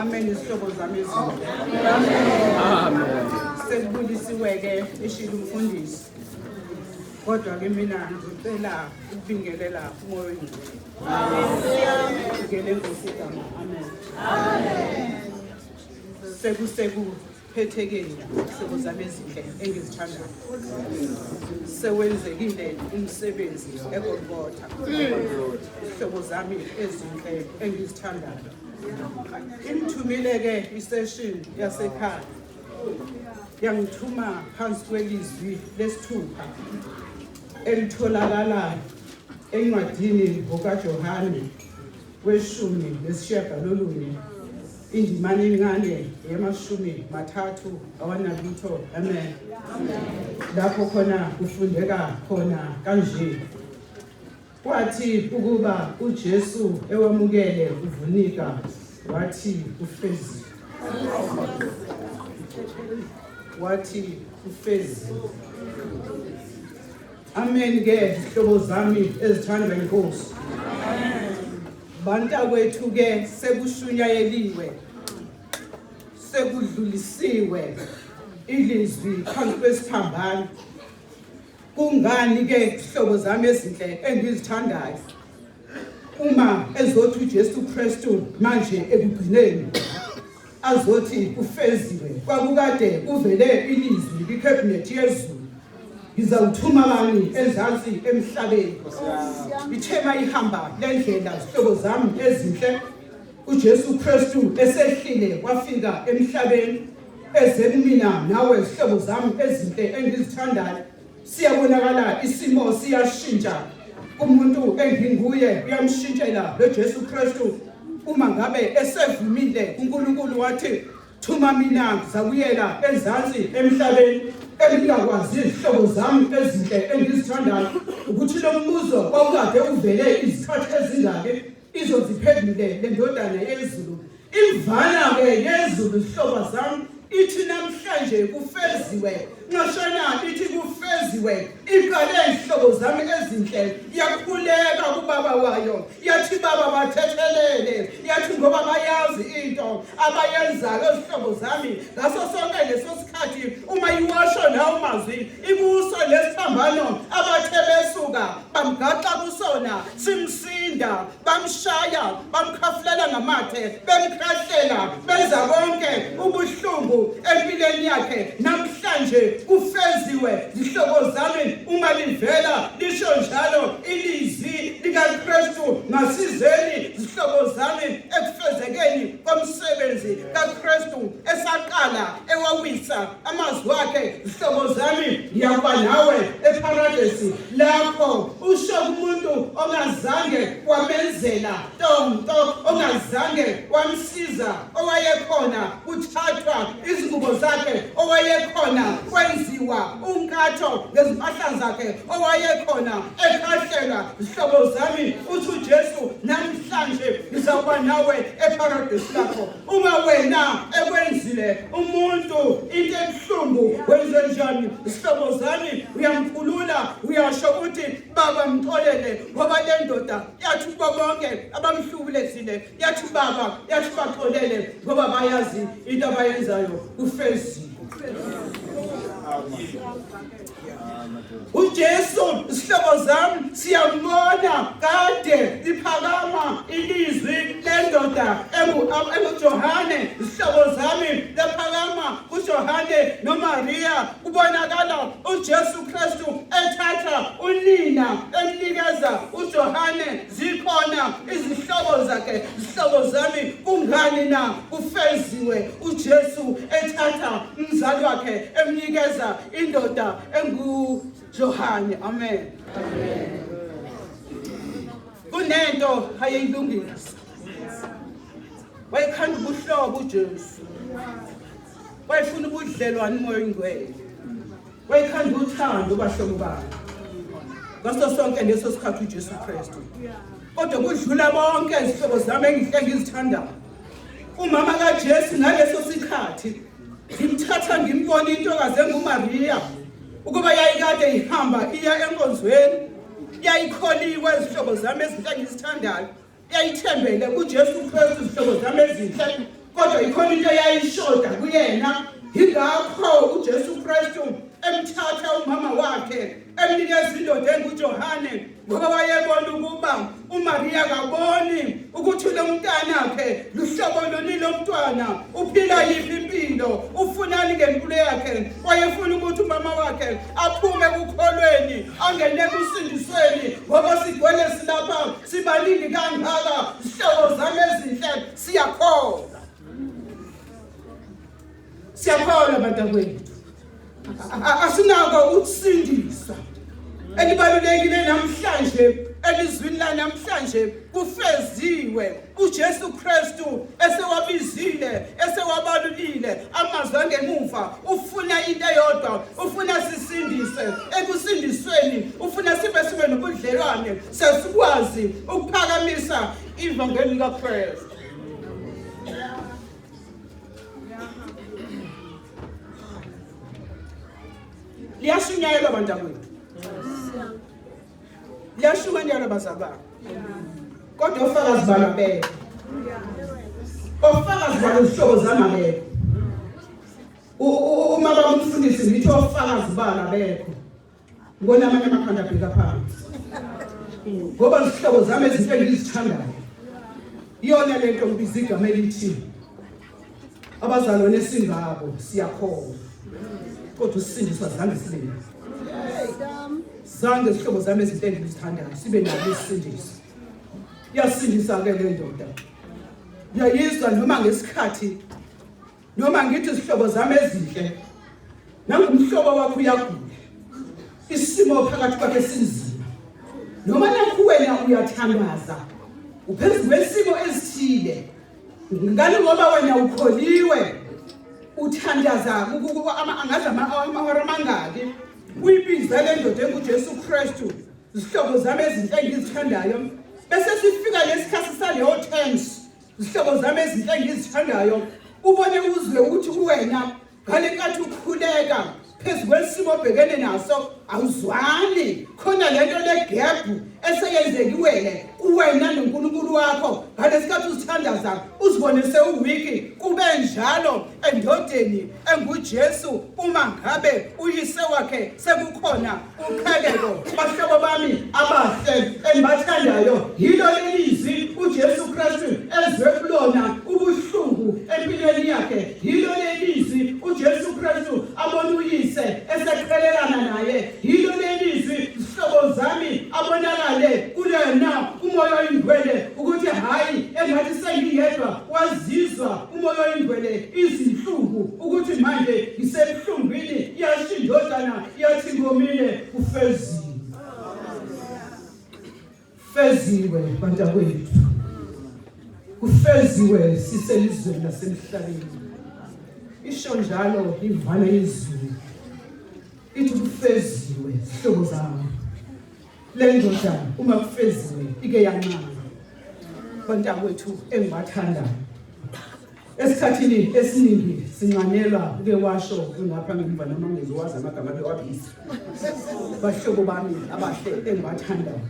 Amen izihlobo zami ezinhle. Amen. Sekubulisiwe-ke ishilo umfundisi. Kodwa ke mina ngicela ukubingelela umoya oyingcwele. Amen. Ngele Nkosi igama. Amen. Amen. Sekuseku phethekeni zihlobo zami ezinhle engizithandayo. Sewenzekile umsebenzi eGolgotha. Izihlobo zami ezinhle engizithandayo. Ingithumile ke isession yasekhaya. Yangithuma phansi kwelizwi lesithupha elitholakala encwadini ngokaJohane weshumi nesishiyagalolunye indimana encane yamashumi mathathu awanalutho. Amen. Lapho khona kufundeka khona kanje: kwathi ukuba uJesu ewamukele uvunika, wathi kufeziwe, wathi kufeziwe. Amen ke zihlobo zami ezithandwa inkosi. Bantakwethu ke sekushunyayeliwe, sekudlulisiwe ilizwi phansi kwesiphambano. Kungani ke zihlobo zami ezinhle engizithandayo uma ezothi uJesu Kristu manje ekugcineni azothi kufeziwe? Kwakukade kuvele ilizwi kwicabinet yezulu, ngizawuthuma bani ezansi emhlabeni? Ithema ihamba lendlela, zihlobo zami ezinhle, uJesu Kristu esehlile wafika emhlabeni eze kumina nawe, zihlobo zami ezinhle engizithandayo. Siyabonakala isimo siyashintsha kumuntu enginguye, uyamshintshela lo Jesu Kristu uma ngabe esevumile uNkulunkulu wathi thuma mina, ngizakuyela ezansi emhlabeni. Engingakwazi, izihlobo zami ezinhle engizithandayo, ukuthi lo mbuzo kwawukade uvele izikhathi ezingaki izoziphendule le ndodana yezulu, imvana-ke yezulu, zihlobo zami, ithi namhlanje kufeziwe. Nxashana ithi kufeziwe. Iqale, izihlobo zami ezinhle, yakhuleka kubaba wayo, yathi, "Baba, bathethelele," yathi ngoba bayazi into abayenzayo. Zihlobo zami, ngaso sonke leso sikhathi uma iwasho lawo mazwi ikuso lesiphambano abathe besuka bamgaxa kusona simsinda, bamshaya, bamkhafulela ngamathe, bemkhahlela, benza konke ubuhlungu empilweni yakhe. Namhlanje kufeziwe, zihlobo zami, uma livela lisho njalo ilizwi likaKristu. Ngasizeni, zihlobo zami, ekufezekeni komsebenzi kaKristu esaqala ewawisa amazwi wakhe: "Zihlobo zami, ngiyakuba nawe eparadesi." Lapho usho kumuntu ongazange wamenzela tonto, ongazange wamsiza, owayekhona kuthathwa izingubo zakhe, owayekhona kwenziwa unkatho ngezimpahla zakhe, owayekhona ekhahlelwa. Zihlobo zami, uthi uJesu namhlanje ngizawuba nawe eparadesi lakho. Uma wena ekwenzile umuntu into ebuhlungu, wenze njani, zihlobo zami? Uyamkhulula, uyasho ukuthi, "Baba, mxolele," ngoba le ndoda yathi kubo bonke abamhlukulezile, yathi, "Baba," yathi, "baxolele ngoba bayazi into abayenzayo." Kufeziwe. UJesu, isihlobo zami, siyambona kade liphakama ilizwi lendoda enguJohane, isihlobo zami, lephakama kuJohane noMaria. Kubonakala uJesu Kristu ethatha unina emnikeza uJohane, zikhona izihlobo zakhe. Zihlobo zami, kungani na kufeziwe uJesu ethatha umzali wakhe emnikeza indoda enguJohane? Amen. Kunento ayeyilungisa, wayekhanda ubuhlobo uJesu, wayefuna ubudlelwane umoya oyingcwele, wayekhanda uthando bahlobo bakhe ngaso sonke leso sikhathi uJesu Kristu. Kodwa kudlula bonke, izihlobo zami engihle ngizithandayo, umama kaJesu ngaleso sikhathi ngimthatha ngimbona intokazi enguMaria ukuba yayikade ihamba iya enkonzweni, yayikholiwe, izihlobo zami ezinhle engizithandayo, yayithembele kuJesu Kristu, izihlobo zami ezinhle. Kodwa Kodwa ikhona into eyayishoda kuyena. Yingakho uJesu Kristu emthatha umama wakhe emnikeza indoda enguJohane ngoba wayebona ukuba uMaria akaboni ukuthi lo mntanakhe luhlobo luni lomntwana uphila yiphi impilo ufunani ngempilo yakhe wayefuna ukuthi umama wakhe aphume kukholweni angene kusindisweni ngoba sigcwele silapha sibaningi kangaka zihlobo zami ezinhle siyakholwa Siyakholwa bantakwethu. Asinako ukusindiswa. Elibalulekile namhlanje elizwini lanamhlanje kufeziwe uJesu Kristu esewabizile esewabalulile amazwi angemuva ufuna into eyodwa ufuna sisindise ekusindisweni ufuna sibe sibe nobudlelwane sesikwazi ukuphakamisa ivangeli likaKristu. Liyashunyayelwa bantakwethu. Liyashunyayelwa bazalwane. Kodwa ofakazi balo abekho. Ofakazi balo izihlobo zami abekho. Uma bamfundisi ngithi ofakazi balo abekho. Ngibona amanye amakhanda abheka phansi. Ngoba izihlobo zami ezinto engizithandayo. Iyona lento ngibiza igama elithi abazalwane esingabo siyakholwa. Kodwa usindiswa zange sibe naso. Zange izihlobo zami ezinto engizithandayo sibe nalo usindiso. Yasindisa ke le ndoda. Uyayizwa noma ngesikhathi noma ngithi izihlobo zami ezinhle nangumhlobo wakho uyagula isimo phakathi kwakhe sinzima noma nakhu wena uyathandaza uphezu kwesimo esithile ngani ngoba wena ukholiwe uthandaza angazi amahora amangaki uyibiza le ndoda enguJesu Kristu izihlobo zami ezinhle engizithandayo bese sifika lesikhathi saleyo tense Zihlobo zami ezinhle engizithandayo, ubone uzwe ukuthi kuwena ngale nkathi ukhuleka phezu kwesimo obhekene naso awuzwani khona lento legebhu eseyenzekiwele kuwena noNkulunkulu wakho ngalesikhathi uzithandaza uzibone sewuwiki kube njalo endodeni enguJesu uma ngabe uyise wakhe sekukhona uqhekeko bahlobo bami abahle engibathandayo yilo lelizwi uJesu Kristu ezwe kulona ubuhlungu empilweni yakhe yilo lelizwi uJesu Kristu abona uyise eseqhelelana naye yilo lelizwi zihlobo zami abonakale kulena umoya oyingcwele ukuthi hayi engathi sengiyedwa wazizwa umoya oyingcwele izinhlungu ukuthi manje ngisebuhlungwini yasho indodana Yathi ngomile kufeziwe. Feziwe bantakwethu. Kufeziwe siselizweni lasemhlabeni. Isho njalo imvana yezulu. Ithi kufeziwe zihlobo zami. Le ndoda uma kufeziwe ike yancama. Bantakwethu engibathandayo. Esikhathini esiningi sinxanelwa uke washo kungapha ngemva noma ngizowazi amagama bewabiza. Bahlobo bami abahle engibathandayo.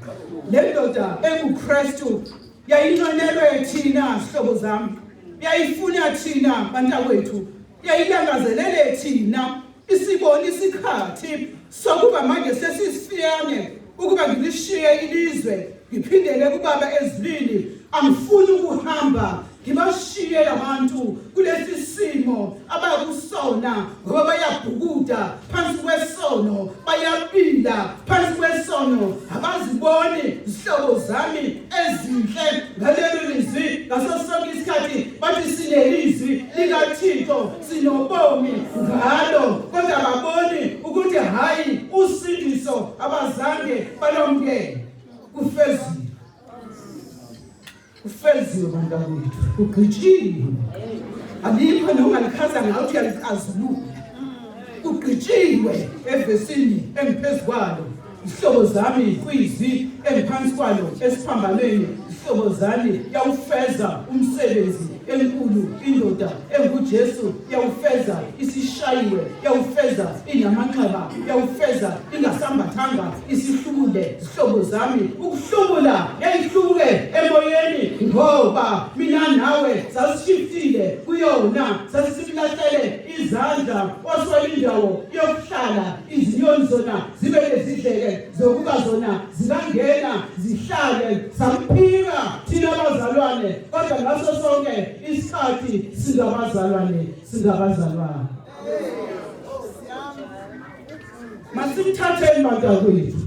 Le ndoda enguKristu yayinxanelwe thina zihlobo zami. Yayifuna thina bantakwethu. Yayilangazelele thina isibona isikhathi sokuba manje sesisifiyane ukuba ngilishiye ilizwe ngiphindele kubaba ezulwini angifuni ukuhamba ngibashiye labantu kulesi simo abakusona ngoba bayabhukuda phansi kwesono bayapila phansi kwesono abaziboni zihlobo zami ezinhle ngalelo lizwi ngaso sonke isikhathi bathi sinelizwi likaThixo sinobomi ngalo kodwa ababoni ukuthi hhayi usindiso abazange balwamukele kufeziwe kufeziwe bantakwethu kugqitshiwe alikho noma likhaza ngathi uyalicazulula kugqitshiwe evesini engiphezu kwalo Zihlobo zami kwizwi engiphansi kwalo esiphambanweni zihlobo zami yawufeza umsebenzi enkulu indoda enguJesu yawufeza isishayiwe yawufeza inamanxeba yawufeza ingasambathanga isihlubule zihlobo zami ukuhlubula yayihlubuke emoyeni ngoba mina nawe sasishiftile Siphelile kuyona, sasisilahlele izandla, waswela indawo yokuhlala. Izinyoni zona zibe nezidleke zokuba zona zingangena zihlale. Samphika thina abazalwane, kodwa ngaso sonke isikhathi singabazalwane, singabazalwane. Masimthatheni bantakwethu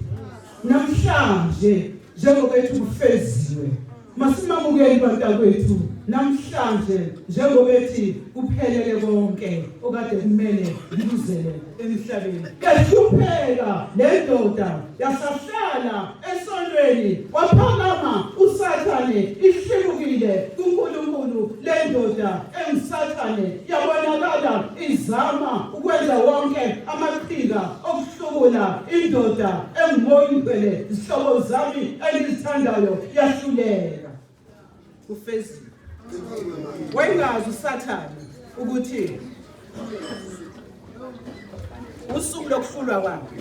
namhlanje njengoba ethi kufeziwe. Masimamukeli bantakwethu namhlanje njengoba ethi kuphelele konke okade kumele ngikuzele emhlabeni. Yahlupheka le ndoda, yasahlala esonweni, waphakama uSathane ihlubukile kuNkulunkulu. Le ndoda enguSathane yabonakala izama ukwenza wonke amaqhinga okuhlubula indoda enguMoya oNgcwele. Zihlobo zami engizithandayo, yahluleka. Ufeziwe. Wayengazi uSathane ukuthi usuku lokuhlulwa kwakhe.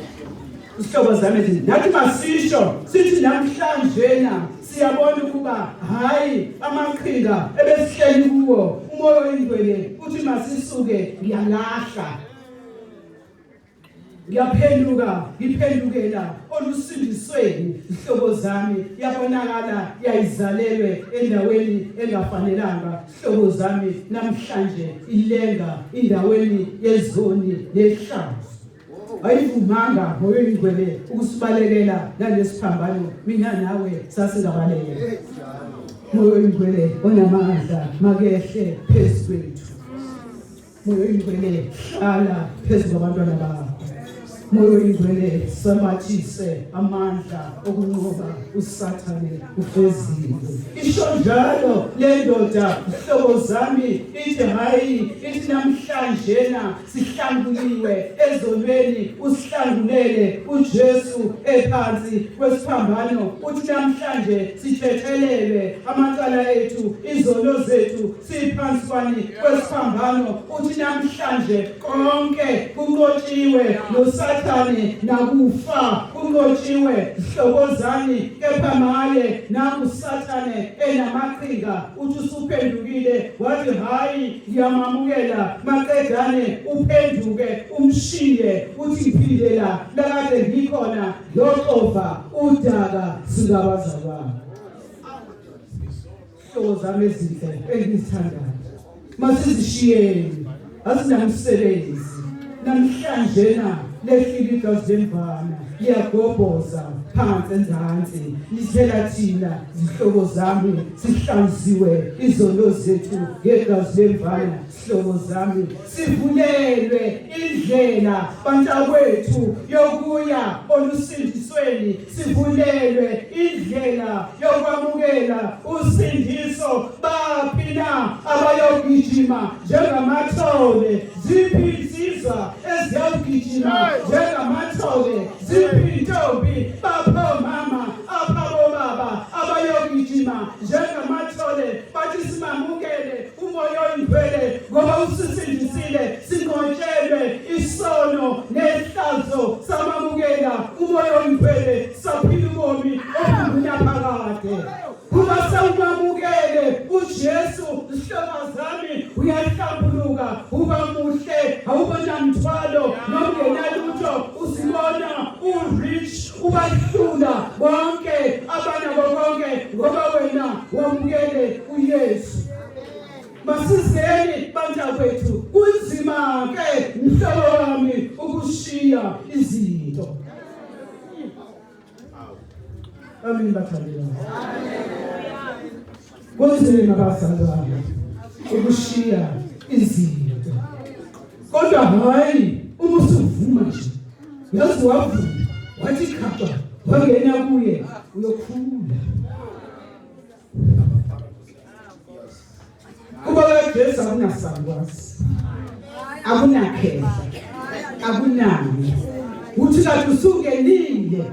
Izihlobo zami ezinye nathi masisho sithi namhlanje na siyabona ukuba hayi amaqhinga ebesihleli kuwo uMoya oyiNgcwele uthi masisuke. Ngiyalahla, ngiyaphenduka, ngiphendukela olusindisweni. Zihlobo zami, yabonakala yayizalelwe endaweni engafanelanga. Zihlobo zami, namhlanje ilenga indaweni yezoni nehlazo. Ayivumanga Moya oyiNgcwele ukusibalekela nalesiphambano, mina nawe sasingabalekela. Moya oyiNgcwele onamandla makehle phezu kwethu. Moya oyiNgcwele hlala phezu kwabantwana bakho. Moya oyiNgcwele sambathise amandla okunqoba uSathane. Ufeziwe. Isho njalo le ndoda, zihlobo zami, ithi hayi, ithi namhlanje na sihlanguliwe ezonweni, usihlangulele uJesu ephansi kwesiphambano. Uthi namhlanje sithethelelwe amacala ethu, izono zethu, siphansi kwani kwesiphambano. Uthi namhlanje konke kunqotshiwe, noSathane nakufa kunqotshiwe. Zihlobo zami, kepha maye, nangu uSathane enamaqhinga. Uthi usuphendukile, wathi hayi ngiyamamukela, maqedane uphenduke umshiye, uthi ngiphindela lakade ngikhona, ngiyoxova udaka. Singabazalwane, hlobo zami ezinhle engizithandayo, masizishiyeni, asinamsebenzi namhlanje na. Lehlile igazi lemvana, liyagobhoza phansi enzansi, lithela thina. Zihlobo zami, sihlanziwe izono zethu ngegazi lemvana. Zihlobo zami, sivulelwe indlela bantakwethu yokuya olusindisweni, sivulelwe indlela yokwamukela usindiso. Baphi na abayogijima njengamathole? Ziphi insizwa eziyawugijima njengamathole? Ziphi intombi? Bapho mama apha bobaba abayogijima njengamathole bathi simamukele uMoya oyiNgcwele ngoba usisindisile, sinqotshelwe isono nehlazo, samamukela uMoya oyiNgcwele, saphila ubomi obungunaphakade. Uma sewumamukele uJesu, zihlobo zami, uyahlambuluka, uba muhle, awubona mthwalo nongenalutho, uzibona u-rich, ubahlula bonke abanabo konke ngoba wena wamukele uYesu. Masizeni bantakwethu, kunzima ke mhlobo wami ukushiya izinto. Amen bathandekayo. Kunzima bazalwane ukushiya izinto. Kodwa hayi uma usuvuma nje, yazi wavuma, wathi khapha, wangena kuye, uyokhula. Kuba kaJesu akunasalukazi, akunakhehla, akunani. Uthi kade usungenile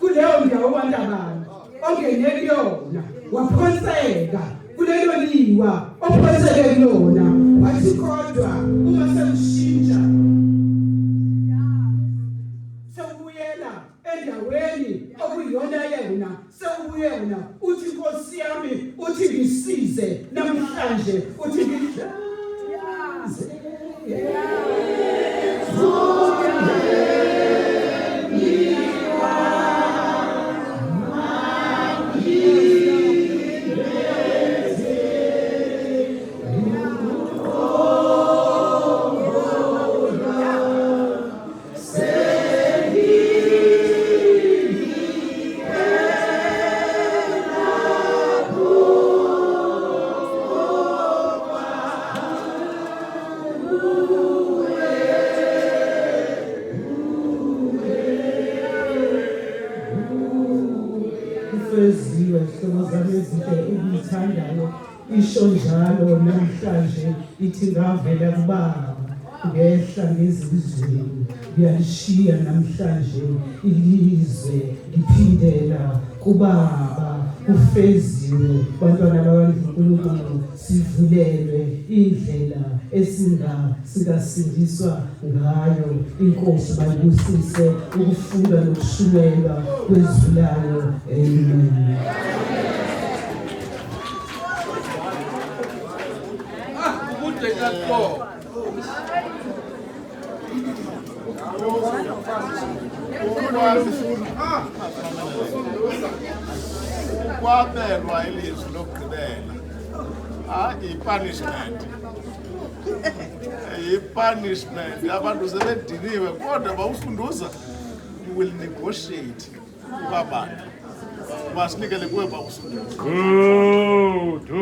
kuleyo ndawo bantabani ongene kuyona, waphonseka kulelo liwa ophonseke kulona, wathi kodwa uma sekushintsha sewubuyela endaweni okuyiyona yena, sewubuyena uthi Nkosi yami, uthi ngisize namhlanje, uthi ngidla Ifeziwe zihlobo zami ezinhle engiyithandayo isho njalo namhlanje ithi ngavela kubaba ngehla ngezizweni ngiyalishiya namhlanje ilizwe ngiphindela kubaba kufeziwe bantwana bakaNkulunkulu sivulelwe indlela esinga singasindiswa ngayo inkosi bayibusise ukufunda nokushumayelwa kwezwi layo amen. Ah, ukude kakhulu. Ukwabelwa ilizwi lokugqibela hayi i-punishment, i-punishment. Abantu sebediniwe kodwa bawufunduza, you will negotiate kubabantu basinikele kuwe bawusunduza. Kudunyiswa.